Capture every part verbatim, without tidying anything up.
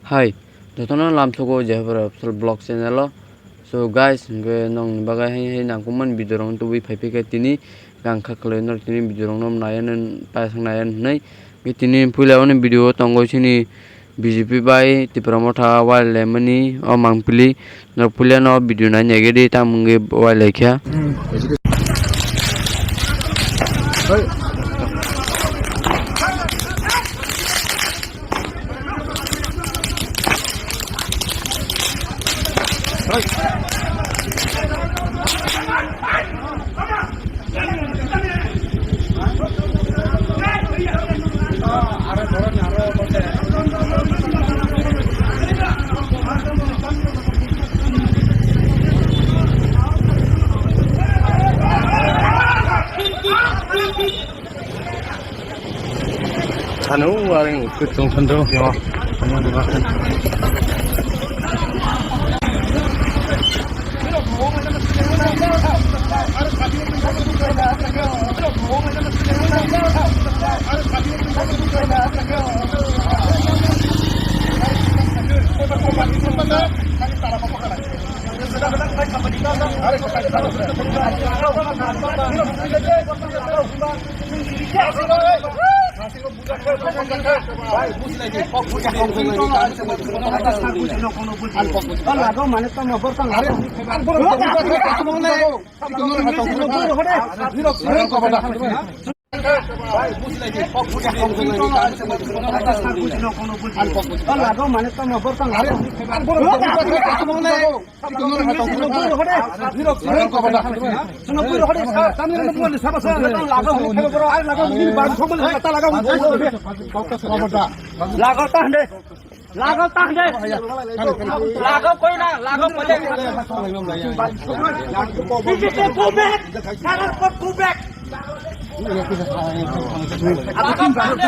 Hai, jotono lamsogo Jehobra Official Vlog channel o. So guys, hwnkhe nokni bagwi hai hai nangkukmani video rok tubui phai phikha tini. Ang kha khwlai norok tini video rok no naiya paisang naiya hwnwi. Hwnkhe tini puila oni video o tongo chini B J P bai Tipra Motha wailaimani o mangpili. Norok puila no video nai naigwi di tamo wngwi wailaikha. Ano, waring ukut tong sandro. Lago ta hande. Lago ta hande. Lago koi na, lago koi. This is a go back. Sarang ko go back. Lago ta hande, lago ta hande.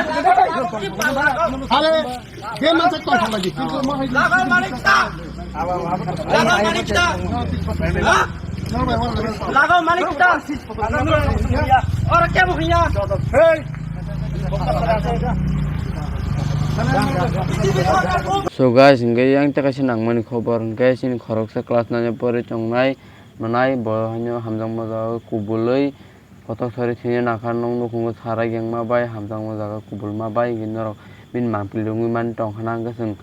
Lago Manik ta. Lago Manik ta. Ha? Lago Manik ta. Ora kya bhaiya? So guys, hwnkhe yang tei kaisa nangmani khobor, hwnkhe chini khoroksa class nine o pori tongnai, manai bo haino hamjakma jaga kubulwi kotok sari thwina nakha, nok nukhungo sarai gengma bai hamjakma jaga kubulma bai, hwnkhe norok bini mangpili wngwi mani tongkha na, hwnkhe chwng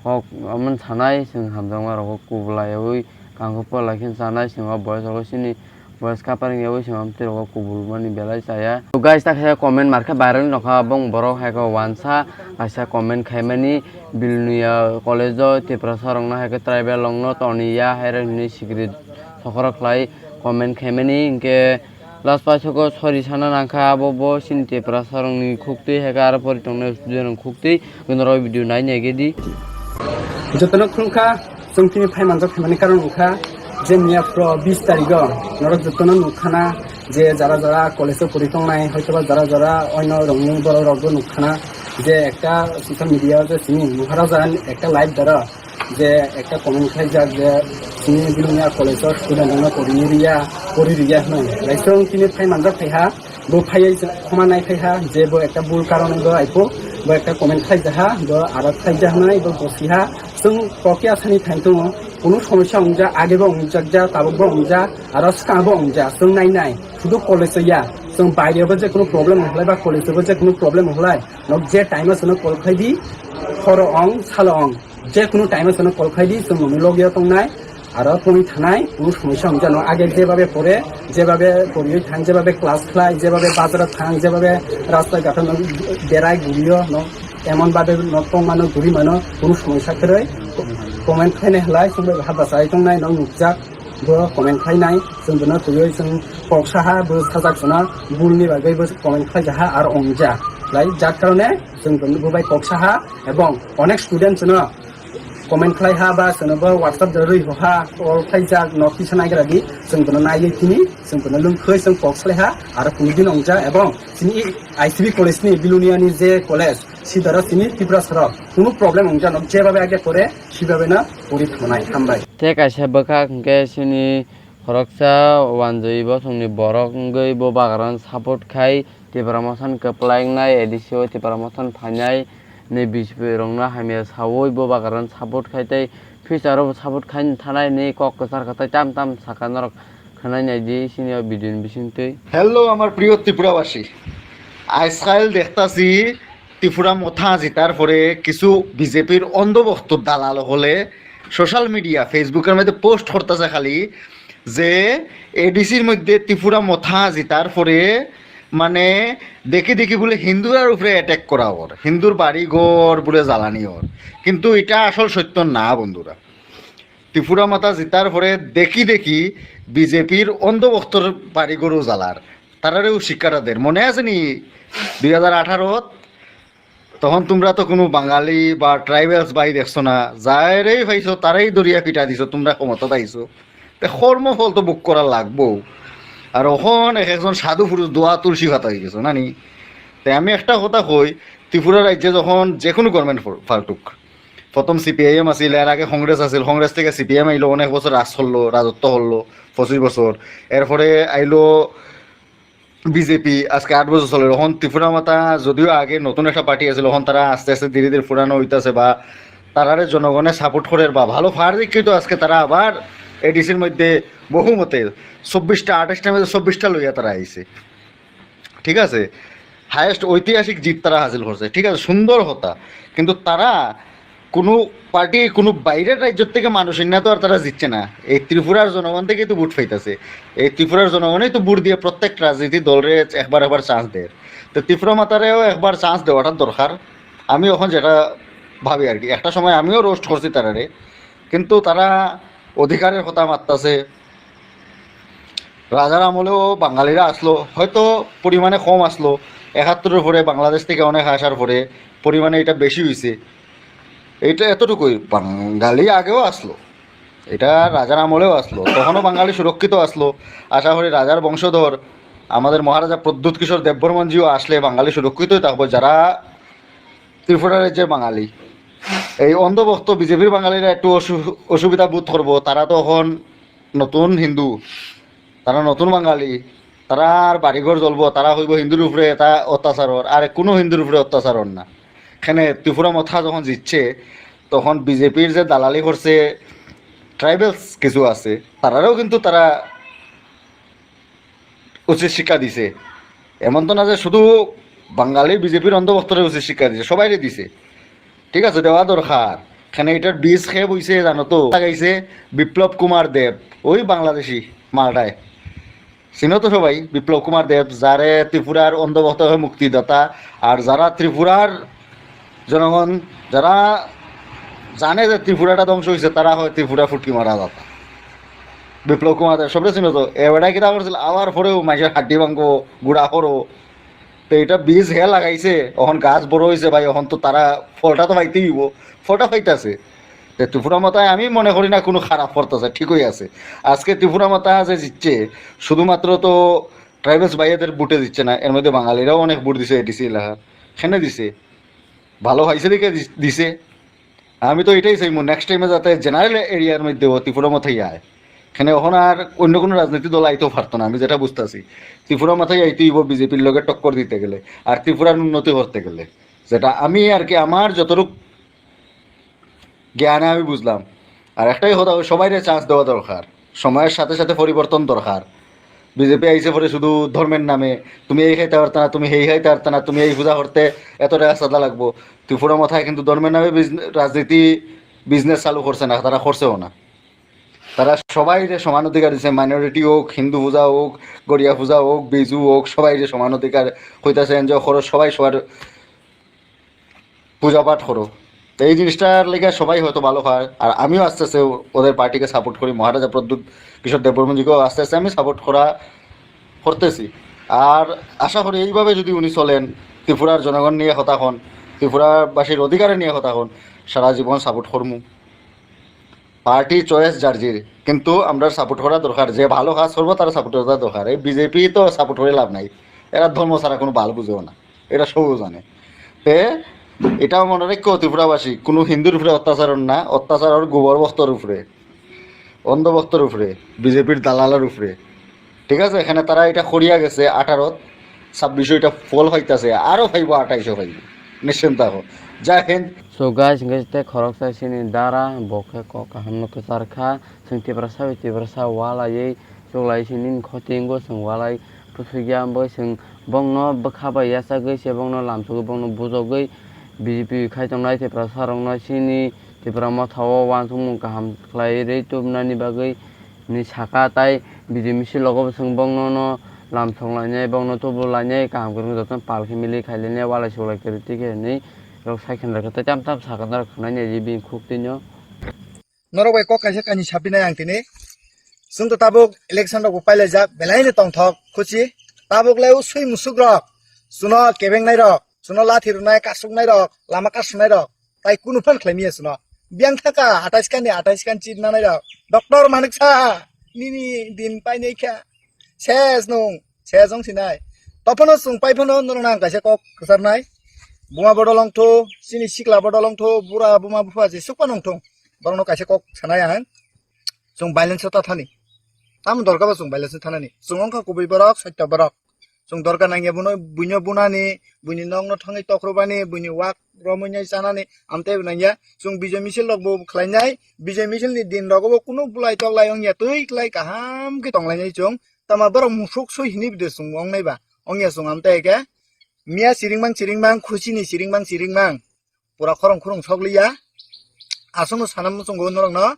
kok omo sanai, chwng hamjakma rogo kubulaiwi kangkhe pola khe chanai, chwng o boys rogo chini boys kapar wngyawi chwng amtwi rogo kubulmani belai chaya. To guys, ta khe comment markhe viral nokha, bong borok hai khe wansa kaisa comment khaimani, Bilonia college o Tiprasa rokno hai khe tribal rokno toniya hai rok hinwi sikiri sokorok khlai comment khaimani, hinkhe last paisoko sorry sana nangkha, abo bo chini Tiprasa rokni khuktwi hai khe aro pori tongnai student rok khuktwi, norok video nai naigwi di. Jotono khulumkha, chwng tini phai manjak phaimani karon wngkha je miya phro bis tarigo norok jotono nukkhana je jara jara college o pori tongnai, hoitoba jara jara oino rokni borok rokbo nukkhana je ekta social media o je chini Maharaja ekta live dara je ekta comment khlaijak je chini Bilonia college o student rokno porini riya, pori riya hwnwi. Laisong tini phai manjak phaiha, bo phaiwi khoma nai phaiha je bo ekta bul karon bo aipo, bo ekta comment khlaijaha, bo aro khlaijak hwnwi bo bosiha. Chwng kokya sani thang tongo, kunu somosya wngjak, age bo wngjak ja, tabuk bo wngjak, aro swkang bo wngjak, chwng nai nai. Sudu college o ya, chwng baire bo je kunu problem wnglai ba college o bo je kunu problem wnglai, nok je time o chwngno call khlai di, horo ong, salo ong. Je kunu time o chwngno call khlai di, chwng nini logi o tongnai, aro tongwi thanai, kunu somosya wngjak no. Age jebabe pore, jebabe poriwi thang, jebabe class khlai, jebabe bazar o thang, jebabe rasta ghat o no berai guri o no, emon babe no tong mano, guri mano, kunu somosya kwrwi. Comment khlainai halai, chwng bai ha bachai tongnai no nukjak, bo comment khlainai, chwng bono twiwi chwng kok saha, bo sajak chwngno, bul ni bagwi bo comment khlaijaha, aro wngjak. Lai jak karone chwng bono bo bai kok saha, ebong onek student chwngno comment khlai ha ba chwngno bo WhatsApp de rwi ho ha, call khlai jak, no kisa nai gra di, chwng bono nai tini, chwng bono lung khoi chwng kok slai ha, aro kunu din ong ja, ebong chini I C B college ni, Bilonia ni je college, sidaro chini Tiprasa rok kunu problem ong ja, no jebabe age pore sibabe na pori thanai. Hambai. Te kaisa bwkhak hwnkhe chini khoroksa wanjwi bosongni borok wngwi bo bagrano support khai Tipra Motha ni kwplai wngnai, A D C o Tipra Motha ni phainai, Ni B J P rokno hamya sawi bo bagrano support khai tei future o bo support khai thanai ni kok kwchar kwtai tam tam saka norok khwnai nai di sini o video ni bisingtwi. Hello আমার প্রিয় ত্রিপুরাবাসী, আজকাল দেখতাছি ত্রিপুরা মথা জিতার পরে কিছু বিজেপির অন্ধভক্ত দালাল হলে সোশ্যাল মিডিয়া ফেসবুকের মধ্যে পোস্ট করতেছে খালি যে এডিসির মধ্যে ত্রিপুরা মথা জিতার পরে মানে দেখি দেখি বলে হিন্দুরার উপরে অ্যাটাক করা ওর, হিন্দুর বাড়ি ঘর বলে জ্বালানি ওর। কিন্তু এটা আসল সত্য না বন্ধুরা। ত্রিপুরা মথা জিতার পরে দেখি দেখি বিজেপির অন্ধভক্তর বাড়ি ঘরও জ্বালার, তারারেও শিক্ষাটা দের। মনে আছে নি দুই হাজার আঠারো তখন তোমরা তো কোনো বাঙালি বা ট্রাইবেলস ভাই দেখছো না, যারেই পাইছো তারাই দরিয়া পিটা দিছো, তোমরা ক্ষমতা পাইছো। তে কর্মফল তো ভোগ করা লাগবো। আর ওখান এক একজন সাধু পুরুষ দোয়া তুলসী পাতা হয়ে গেছো না নি? তাই আমি একটা কথা কই, ত্রিপুরা রাজ্যে যখন যে কোনো গভর্নমেন্ট ফালটুক, প্রথম সিপিআইএম আছিল, এর আগে কংগ্রেস আছিল, কংগ্রেস থেকে সিপিএম আইলো, অনেক বছর রাজ করলো, রাজত্ব করলো, পঁচিশ বছর। এরপরে আইলো বিজেপি, আজকে আট বছর চলে। এখন ত্রিপুরা মাতা যদিও আগে নতুন একটা পার্টি আছিল, এখন তারা আস্তে আস্তে ধীরে ধীরে পুরানো হইতাছে বা তারারে জনগণে সাপোর্ট করে বা ভালো পার দেখে তো আজকে তারা আবার এডিসির মধ্যে বহুমতে চব্বিশটা, আঠাশটার মধ্যে চব্বিশটা লইয়া তারা আইছে। ঠিক আছে, হায়েস্ট ঐতিহাসিক জিত তারা হাসিল করছে, ঠিক আছে, সুন্দর কথা। কিন্তু তারা কোনো পার্টি, কোনো বাইরের রাজ্য থেকে মানুষ এনে তো আর তারা জিতছে না। এই ত্রিপুরার জনগণ থেকেই তো ভোট পাইতেছে। এই ত্রিপুরার জনগণই তো ভোট দিয়ে প্রত্যেক রাজনীতি দলরে একবার একবার চান্স দেয়। তো ত্রিপুরা মাতারেও একবার চান্স দেওয়াটা দরকার। আমি এখন যেটা ভাবি আর কি, একটা সময় আমিও রোস্ট করছি তারারে, কিন্তু তারা অধিকারের কথা মাততাছে। রাজার আমলেও বাঙালিরা আসলো, হয়তো পরিমাণে কম আসলো, একাত্তরের পরে বাংলাদেশ থেকে অনেক আসার পরে পরিমাণে এটা বেশি হইছে। এটা এতটুকুই, বাঙালি আগেও আসলো, এটা রাজার আমলেও আসলো, তখনও বাঙালি সুরক্ষিত আসলো। আশা করি রাজার বংশধর আমাদের মহারাজা প্রদ্যুৎ কিশোর দেববর্মনজিও আসলে বাঙালি সুরক্ষিতই থাকবো। যারা ত্রিপুরা রাজ্যের বাঙালি, এই অন্ধভক্ত বিজেপির বাঙালিরা একটু অসু-, অসুবিধা বোধ করবো, তারা তো এখন নতুন হিন্দু, তারা নতুন বাঙালি, তারা আর বাড়িঘর জ্বলবো, তারা হইব হিন্দুর উপরে এটা অত্যাচার হর, আর কোনো হিন্দুর উপরে অত্যাচার হর না। এখানে ত্রিপুরা মথা যখন জিতছে, তখন বিজেপির যে দালালি করছে, ট্রাইবেলস কিছু আছে, তারারও কিন্তু তারা উচিত শিক্ষা দিছে। এমন তো না যে শুধু বাঙালি বিজেপির অন্ধভক্তরে উচিত শিক্ষা দিছে, সবাইরে দিছে। ঠিক আছে, দেওয়া দরকার। এখানে এটার বীজ খেয়ে বইছে, জানো তো, লাগাইছে বিপ্লব কুমার দেব, ওই বাংলাদেশি মালটায়। চিনো তো সবাই বিপ্লব কুমার দেব, যারে ত্রিপুরার অন্ধভক্ত হয়ে মুক্তিদাতা, আর যারা ত্রিপুরার জনগণ, যারা জানে যে ত্রিপুরাটা ধ্বংস হয়েছে, তারা হয় ত্রিপুরা ফুটকি মারা যাতা। বিপ্লব কুমার দেব সবরে চিনো তো, এবারে কিতা করছিল, আবার পরেও মাইজের হাড্ডি ভাঙ্গো, গুড়া করো। তো এটা বীজ হে লাগাইছে, এখন গাছ বড় হয়েছে ভাই, এখন তো তারা ফলটা তো পাইতেই হইব, ফলটা পাইতেছে। তো ত্রিপুরা মাতায় আমি মনে করি না কোনো খারাপ করতেছে, ঠিকই আছে। আজকে ত্রিপুরা মাতা যে জিতছে, শুধুমাত্র তো ট্রাইবেলস ভাইয়াদের ভোটে জিতছে না, এর মধ্যে বাঙালিরাও অনেক ভোট দিছে এডিসি এলাকার, এখানে দিছে, ভালো হয়েছে দেখে দি-, দিছে। আমি তো এটাই চাইবো নেক্সট টাইমে যাতে জেনারেল এরিয়ার মধ্যেও ত্রিপুরা মাথায় আয়, এখানে এখন আর অন্য কোনো রাজনৈতিক দল আইতেও পারতো না, আমি যেটা বুঝতেছি। ত্রিপুরা মাথায় আইতে হইব বিজেপির লগে টক্কর দিতে গেলে, আর ত্রিপুরার উন্নতি করতে গেলে, যেটা আমি আর কি আমার যতটুক জ্ঞানে আমি বুঝলাম। আর একটাই কথা, ওই সবাইরে চান্স দেওয়া দরকার, সময়ের সাথে সাথে পরিবর্তন দরকার। বিজেপি আইসে পরে শুধু ধর্মের নামে, তুমি এই খাইতে পারতা না, তুমি এই খাইতে পারতা না, তুমি এই পূজা করতে এত টাকা চাঁদা লাগবো। ত্রিপুরা মাথায় কিন্তু ধর্মের নামে বিজনে-, রাজনীতি, বিজনেস চালু করছে না, তারা করছেও না। তারা সবাইরে সমান অধিকার দিছে, মাইনরিটি হোক, হিন্দু পূজা হোক, গড়িয়া পূজা হোক, বিজু হোক, সবাইরে সমান অধিকার হইতাছে, এনজয় করো, সবাই সবার পূজা পাঠ করো। তো এই জিনিসটার লেগে সবাই হয়তো ভালো হয়। আর আমিও আস্তে আস্তে ওদের পার্টিকে সাপোর্ট করি, মহারাজা প্রদ্যুৎ কিশোর দেববর্মনজিকেও আস্তে আস্তে আমি সাপোর্ট করা করতেছি। আর আশা করি এইভাবে যদি উনি চলেন, ত্রিপুরার জনগণ নিয়ে কথা হন, ত্রিপুরাবাসীর অধিকারে নিয়ে কথা হন, সারা জীবন সাপোর্ট করমু। পার্টি চয়েস যার যার, কিন্তু আমরা সাপোর্ট করা দরকার, যে ভালো কাজ করবো তারা সাপোর্ট করা দরকার। এই বিজেপি তো সাপোর্ট করে লাভ নাই, এরা ধর্ম ছাড়া কোনো ভালো বুঝেও না, এটা সবও জানে। তে এটাও মনে রাখো ত্রিপুরাবাসী, কোনো হিন্দুর উপরে অত্যাচার না, অত্যাচার ওর গোবর বস্তর উপরে, অন্ধ বস্তর উপরে, বিজেপির দালালের উপরে। ঠিক আছে, এখানে তারা এটা করিয়া গেছে আঠারো, ছাব্বিশো এটা ফল হইতাছে, আরো পাইবো, আঠাইশো পাইবো, নিশ্চিন্ত থাকো। Jai Hind. So guys, hingke tei khoroksa sini dara, bo khe kok kaham no kwchar kha. Chwng Tiprasa bai Tiprasa walaiwi chuklai sini khoti wngwi chwng walai puthukya, wngwi chwng bongno bwkha bai yachagwi se bongno lamsogwi bongno bujogwi B J P khai tongnai Tiprasa rokno sini Tipra motha o uansukmung kaham khlai rwi tubunani bagwi ni saka tai B J P misil rogo bo chwng bongno no lamsok lainai, bongno tubu lainai, kaham kwrwng jotono pal khe mili khai lainai, walai suklai kwrwi twi khe hinwi rok sai khe narwkha tei tam tam saka narwk khwnai nai bini khuk twi no. Norok bai kok kaisa kainwi sapinai ang tini. Chwng to tabuk election rok bo pailaijak, belai no tongthok khuchi. Tabuk le usui musuk rok, chuno kebengnai rok, chuno lathi rwnai, kasuknai rok, lama kasuknai rok, tai kunu phan khlai manya chuno. Biyang thaka atais kan ni atais kan chit nanai rok. Doctor Manik sa, nini din painai kha. Ses nung, ses ong sinai. Tophano chwng pai phano norok nang kaisa kok kwcharnai. Buma bodol ongthu, chini sikla bodol ongthu, bura buma bupha jesuk phano ongthu. Borokno kaisa kok sanai ang. Chwng violence o ta thani. Tamo dorkar ba chwng violence o thanani. Chwng wngkha kubui borok, soitya borok. Chwng dorkar nangya bono, buino bunani, buini nokno thangwi tokrobani, buini wak romwi nai chanani, amtei bo nangya. Chwng bijoi misil rok bo khlainai, bijoi misil ni din rogo bo kunu bulai toklai wngya, twi klai kaham khe tonglainai chwng. Tama borok musuk sui hinwi bwdw chwng wngnai ba? Wngya chwng amtei khe. Miya siringmang siringmang, khuchini siringmang siringmang. Pura khorang khurung sokliya. Aswkno sana muchungo norokno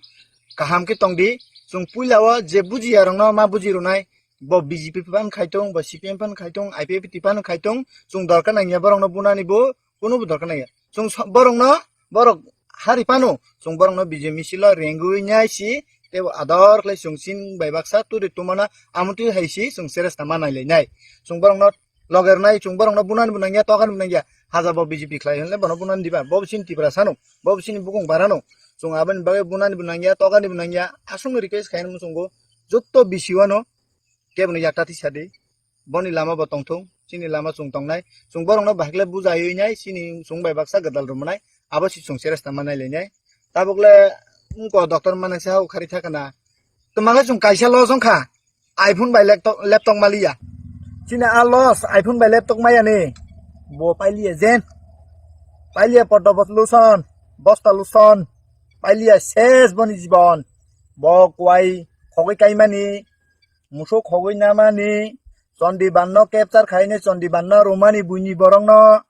kaham khe tongdi. Chwng puila o je bujiya rokno ma buji rwnai. Bo B J P phan khaitung, bo C P M phan khaitung, I P F T phan khaitung. Chwng dorkar nangya borokno bunani bo, kunubo dorkar nangya. Chwng so-, borokno, borok hari phano, chwng borokno B J P misil o rengwi nai si, tei bo ador khlai chwng chini bai baksa turi tumana, amotwi hai si chwng cheresta ma nai lai nai. Chwng borokno loge rwnai, chwng borokno bunani bo nangya, tokani bo nangya. Haja bo B J P khlai hwnle bono bunani diba? Bo bo chini Tiprasa no, bo bo chini bukung bara no. Chwng aboni bagwi bunani bo nangya, tokani bo nangya. Aswkno request khaina muchungo, jotto B C O no, kebo no yakta tisa di. Boni lama bo tongthung, chini lama chwng tongnai. Chwng borokno bahai khe bujaiwi nai, chini chwng bai baksa gwdal rwmwnai. Abo si chwng cheresta ma nai lai nai. Tabuk le wngko doctor manai se ha ukhari thakana. Twma khe chwng kaisa loss wngkha. iPhone bai laptop, laptop maliya. Chini a loss, iPhone bai laptop maya ni. Bo pailiya jen. Pailiya poddo bot luson, bosta luson. Pailiya ses boni jibon. Bo kwai khogwi kaimani, musuk khogwi namani, Chondi Banno capture khaine Chondi Banno romani buini borokno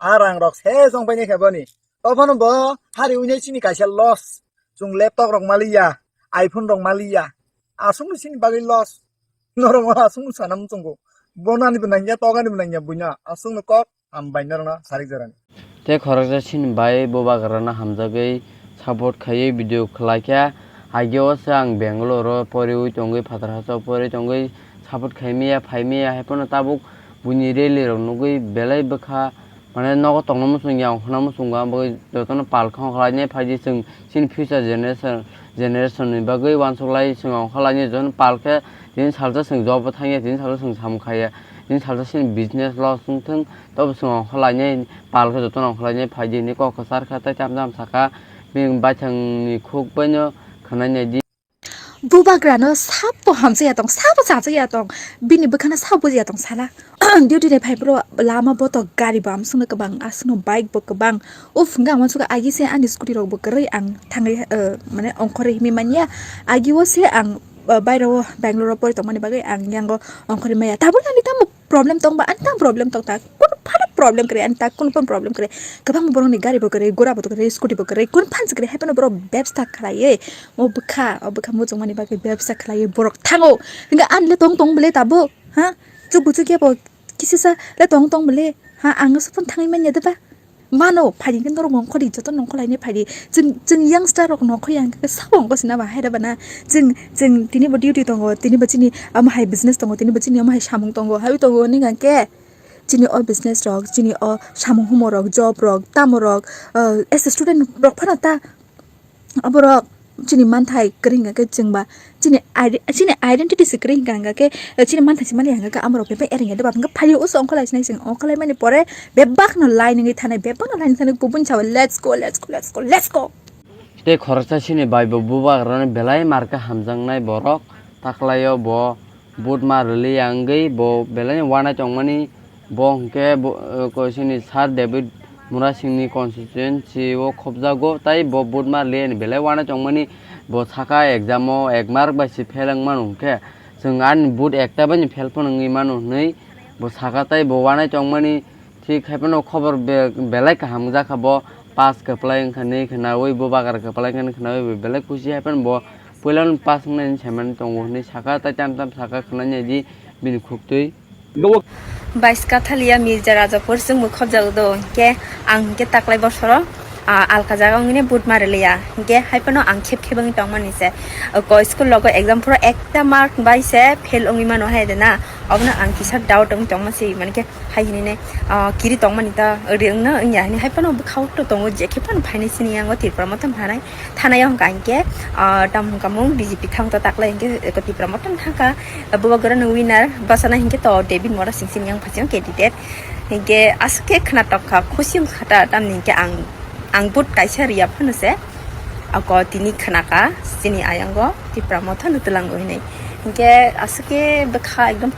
a rang rok ses wng paine khe boni. Tophano bo hari uinai chini kaisa loss. Chwng laptop rok maliya, iPhone rok maliya. Aswkno chini bagwi loss. Norok aswkno sana muchungo. Bonani bo nangya, togani bo nangya buina. Aswkno kok. Ang bai norokno sarik jorani. Tei khoroksa chini bai bubagrano hamjagwi support khaiwi video khlaikha. Ageo se ang Bangalore o poriwi tongwi, phatar hachao poriwi tongwi support khaimaya, phaimaya, haiphano tabuk buini rally rok nugwi belai bwkha, mane nogo tongna muchungya, ongkhorna muchungo, ang bagwi jotono pal khong khlainai phaidi chwng chini future generation, generation ni bagwi uansuk lai chwng ongkhorlainai jotono pal khe tini salsa chwng job o thangya, tini salsa chwng samung khaiya, tini salsa chini business loss wngthwng, tobo chwng ongkhorlainai, pal khe jotono ongkhorlainai phaidi hinwi kok kwchar kha tei cham cham sakha, bini baithang ni khuk bai no khwnai naidi. Bubagra no sabo hamjakya tong, sabo chachakya tong, bini bwkha no sabo bujiya tong sala. Duty de phai bro lama boto gari bo amswkno kwbang, aswkno bike bo kwbang. Uf, hwnkhe ang uansukha agi se ani scooty rok bo kwrwi ang thangwi, eh, mane ongkhorwi himwi manya. Agi o se ang, eh, bairo o Bangalore o pori tongmani bagwi ang yango ongkhorwi maya. Tabuk ani tamo problem tong ba, ani tamo problem tong ta. Kunu phano problem kwrwi, ani ta kunu phano problem kwrwi. Kwbangma borokni gari bo kwrwi, gura bo kwrwi, scooty bo kwrwi, kunu phan se kwrwi, haiphano borok bebsa khlaiwi. O bwkha, o bwkha muchungmani bagwi bebsa khlaiwi borok thango. Hwnkhe ani le tong tong bwle tabuk, ha? Chukbu chukya bo kisisa le tong tong bwle, ha? Ang no sopon thangwi manya de ba? Mano, phaidi khe norok nongkhordi, joto nongkhorlainai phaidi. Chwng, chwng youngster rok nongkhorya hwnkhe sabo wngkha sina ba, haira bana. Chwng, chwng tini bo duty tongo, tini bo chini omo hai business tongo, tini bo chini omo hai samung tongo, hai tongo hwnwi hwnkhe chini o business rok, chini o samung humo rok, job rok, tamo rok, eh, as a student rok phano ta, aborok chini manthai kwrwi hwnkha khe chwngba chini ide-, chini identity se kwrwi hwnkha hwnkha khe, eh, chini manthai se mani hwnkha khe amorok bebak ereng ya de ba hwnkha phai uso ongkholai sinai chwng ongkholai mani pore bebak no line wngwi thanai, bebak no line wngwi thanai kubun sawi let's go, let's go, let's go, let's go. Tei khoroksa chini bai bo bubagrano belai marka hamjaknai borok taklaio bo. Butma rwli ya wngwi bo belai uanai tongmani, bo hwnkhe bo, eh, ko chini Sir David Murasingni constituency o khobjago, tai bo vote ma le ni belai uanai tongmani, bo saka exam o ek mark bai se fail wng mano hwnkhe, chwng ani vote ekta bai ni fail phano wngwi mano hwnwi bo saka, tai bo uanai tongmani. Thik hai phano khobor be-, belai kaham wngjakha, bo pass kwplai wngkha ni khwnawi, bo bagra kwplai wngkha ni khwnawi, bo belai khusi hai phano bo puilano pass wngnai hinwi saimani tongo hinwi saka, tai tam tam saka khwnai nai di bini khuktwi. Baiska thalia Mirza Rajapur chwngmwi khobjak do, hinkhe ang hinkhe taklai bosoro, ah, alka jaga wngwi vote ma rwliya, hinkhe hai phano ang khep khep wngwi tongmani se. Ko school logo exam phoro ekta mark bai se fail wngwi mano hai de na, obono ang kisa doubt wngwi tongma se, mane khe hai hinwi ne, ah, kiri tongmani ta ri wngna wngya hinwi hai phano bwkha o to tongo, je khe phano phainai sini yango Tripura Motha thanai. Thanai o hwnka hinkhe, ah, tam hwnka mung B J P thang to taklai hinkhe, eh, Tipra Motha thangkha, ah, Bubagra no winner bwsana hinkhe to David Mora sing sini yang phasing candidate. Hinkhe aswk khe khwna tongkha, khusi wngkha ta, tamni hinkhe ang, ang vote kaisa riya phano se. Ako tini khwnakha chini ayango Tipra Motha no twlango hinwi. Hinkhe aswk khe bwkha ekdom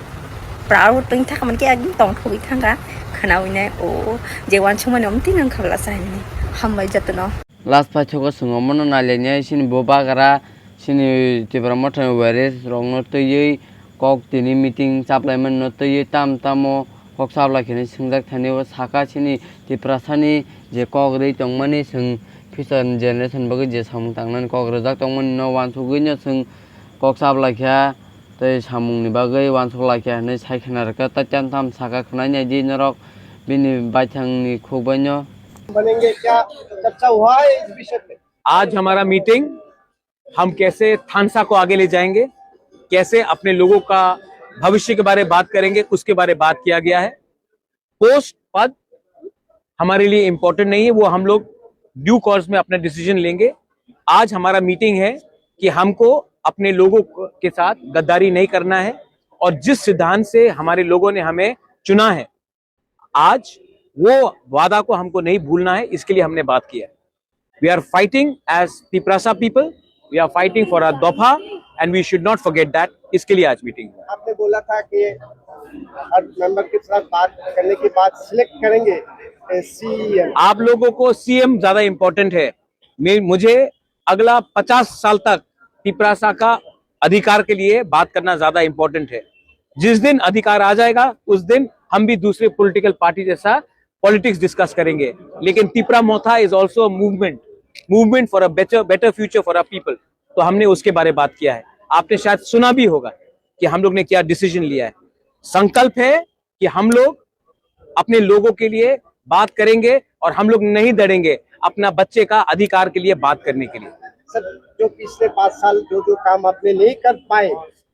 proud wngwi thangkha, mankhe ekdom tongthogwi thangkha khwnawi nai. O je uansukmani omo tini wngkha bwlasa hinwi. Hambai jotono. Last paithago chwng omono nailainai chini bo bagra chini Tipra Mothani warriors rokno twiwi kok tini meeting chaplaimani no twiwi tam tamo kok chaplai khe hinwi swngjak thani o saka chini Tiprasani je kok rwi tongmani chwng future generation bagwi je samung tangnani kok rwjak tongmani no uansugwi no chwng kok chaplai kha. Tei samungni bagwi uansuk lai kha hinwi sai khna rwkha, tei tam tam saka khwnai nai di norok bini baithangni khuk bai no. बनेंगे, क्या चर्चा हुआ है इस विषय पे? आज हमारा मीटिंग, हम कैसे थानसा को आगे ले जाएंगे, कैसे अपने लोगों का भविष्य के बारे में बात करेंगे, उसके बारे में बात किया गया है। पोस्ट पद हमारे लिए इम्पोर्टेंट नहीं है, वो हम लोग ड्यू कोर्स में अपना डिसीजन लेंगे। आज हमारा मीटिंग है कि हमको अपने लोगों को- के साथ गद्दारी नहीं करना है और जिस सिद्धांत से हमारे लोगों ने हमें चुना है, आज वो वादा को हमको नहीं भूलना है, इसके लिए हमने बात किया है। We are fighting as Tiprasa people, we are fighting for our दोफा and we should not forget that। इसके लिए आज मीटिंग हुआ। आपने बोला था कि हर मेंबर के साथ बात करने के बाद सिलेक्ट करेंगे सीएम। आप लोगों को सीएम ज्यादा इंपॉर्टेंट है। मैं, मुझे अगला पचास साल तक तिपरासा का अधिकार के लिए बात करना ज्यादा इंपॉर्टेंट है। जिस दिन अधिकार आ जाएगा, उस दिन हम भी दूसरे पॉलिटिकल पार्टी जैसा पॉलिटिक्स डिस्कस करेंगे। लेकिन तिपरा मोथा is also a movement, movement for a better, better future for our people। तो हमने उसके बारे में बात किया है। आपने शायद सुना भी होगा कि हम लोग ने क्या डिसीजन लिया है। संकल्प है कि हम लोग अपने लोगों के लिए बात करेंगे और हम लोग नहीं डरेंगे अपना बच्चे का अधिकार के लिए बात करने के लिए। सर, जो पिछले पाँच साल जो जो काम आपने नहीं कर पाए,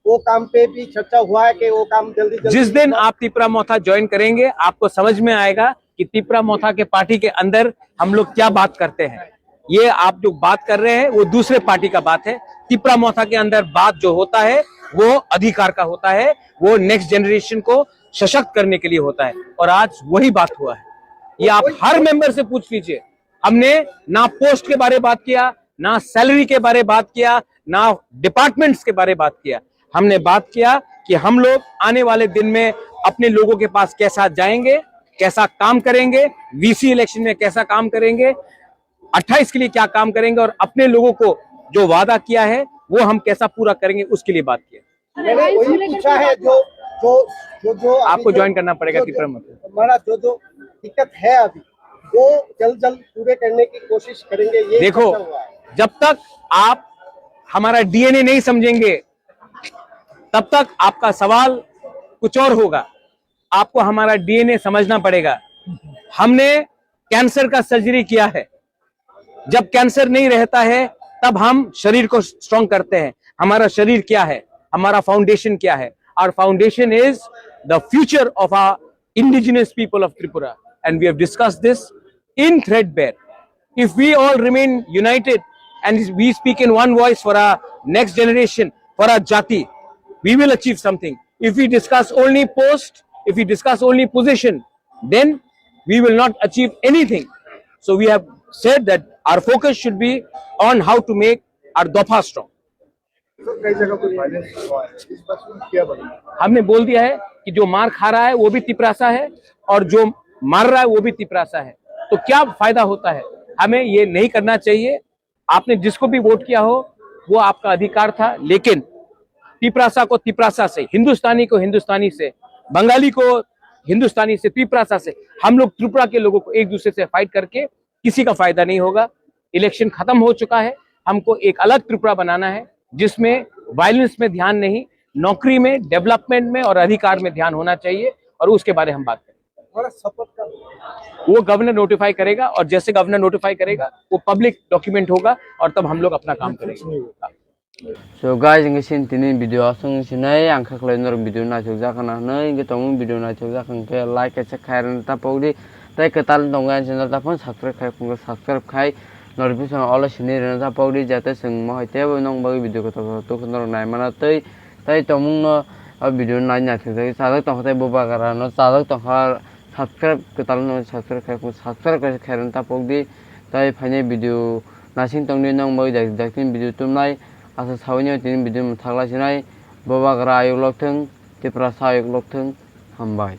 वो काम पे भी चर्चा हुआ है कि वो काम जल्दी जल्दी जिस दिन आप तिपरा मोथा ज्वाइन करेंगे, आपको समझ में आएगा कि तिपरा मोथा के पार्टी के अंदर हम लोग क्या बात करते हैं। ये आप जो बात कर रहे हैं, वो दूसरे पार्टी का बात है। तिपरा मोथा के अंदर बात जो होता है, वो अधिकार का होता है, वो नेक्स्ट जनरेशन को सशक्त करने के लिए होता है। और आज वही बात हुआ है। ये आप हर मेंबर से पूछ लीजिए। हमने ना पोस्ट के बारे बात किया, ना सैलरी के बारे बात किया, ना डिपार्टमेंट्स के बारे बात किया। हमने बात किया कि हम लोग आने वाले दिन में अपने लोगों के पास कैसा जाएंगे, कैसा काम करेंगे, वीसी इलेक्शन में कैसा काम करेंगे, अट्ठाईस के लिए क्या काम करेंगे और अपने लोगों को जो वादा किया है, वो हम कैसा पूरा करेंगे, उसके लिए बात किया। मैंने वही पूछा है जो जो जो जो अभी आपको जो ज्वाइन करना पड़ेगा जो- तिपरा मोथा। हमारा जो जो दिक्कत है अभी, वो जल्द जल्द पूरे करने की कोशिश करेंगे, ये देखो, चर्चा हुआ है। जब तक आप हमारा डीएनए नहीं समझेंगे, तब तक आपका सवाल कुछ और होगा। आपको हमारा डीएनए समझना पड़ेगा। हमने कैंसर का सर्जरी किया है। जब कैंसर नहीं रहता है, तब हम शरीर को स्ट्रॉन्ग करते हैं। हमारा शरीर क्या है, हमारा फाउंडेशन क्या है? Our foundation is the future of our indigenous people of Tripura, and we have discussed this in threadbare. If we all remain united and we speak in one voice for our next generation, for our jati, we will achieve something. If we discuss only post, if we discuss only position, then we will not achieve anything. So we have said that our focus should be on how to make our दोफा strong. तो कई जगह पे वायलेंस हुआ है, इस पर क्या बोलेंगे? हमने बोल दिया है कि जो मार खा रहा है वो भी तिपरासा है और जो मार रहा है वो भी तिपरासा है। तो क्या फायदा होता है? हमें ये नहीं करना चाहिए। आपने जिसको भी वोट किया हो, वो आपका अधिकार था, लेकिन तिपरासा को तिपरासा से, हिंदुस्तानी को हिंदुस्तानी से, बंगाली को हिंदुस्तानी से, तिपरासा से, हम लोग त्रिपुरा के लोगों को एक दूसरे से फाइट करके किसी का फायदा नहीं होगा। इलेक्शन खत्म हो चुका है। हमको एक अलग त्रिपुरा बनाना है, जिसमें वायलेंस में ध्यान नहीं, नौकरी में, डेवलपमेंट में और अधिकार में ध्यान होना चाहिए, और उसके बारे हम बात करेंगे। वो गवर्नर नोटिफाई करेगा, और जैसे गवर्नर नोटिफाई करेगा, वो पब्लिक डॉक्यूमेंट होगा, और तब हम लोग अपना काम करेंगे। So guys, hingke chini tini video aswk sinai ang kha khlai norok video naithok jak na hinwi hingke tongmung video naithok jak hingke like kaisa khairok tapok di, tei kwtal tongo ang channel taphano subscribe khai phungo subscribe khai notification all sinai rwna tapok di, jate chwng mohai tebo nong bagwi video kotor kotor tubukhe norok naimano tei tei tongmung no o video nai naithok jak chajak tongkha tei bubagra no chajak tongkha subscribe kwtal no subscribe khai phungo subscribe kaisa khairok tapok di, tei phainai video nasing tongdi nong bagwi jak jak tini video tumnai. Asa sawini tini video mwthak lai sinai, bubagra ayuk lok thung, tiprasa ayuk lok thung, hambai.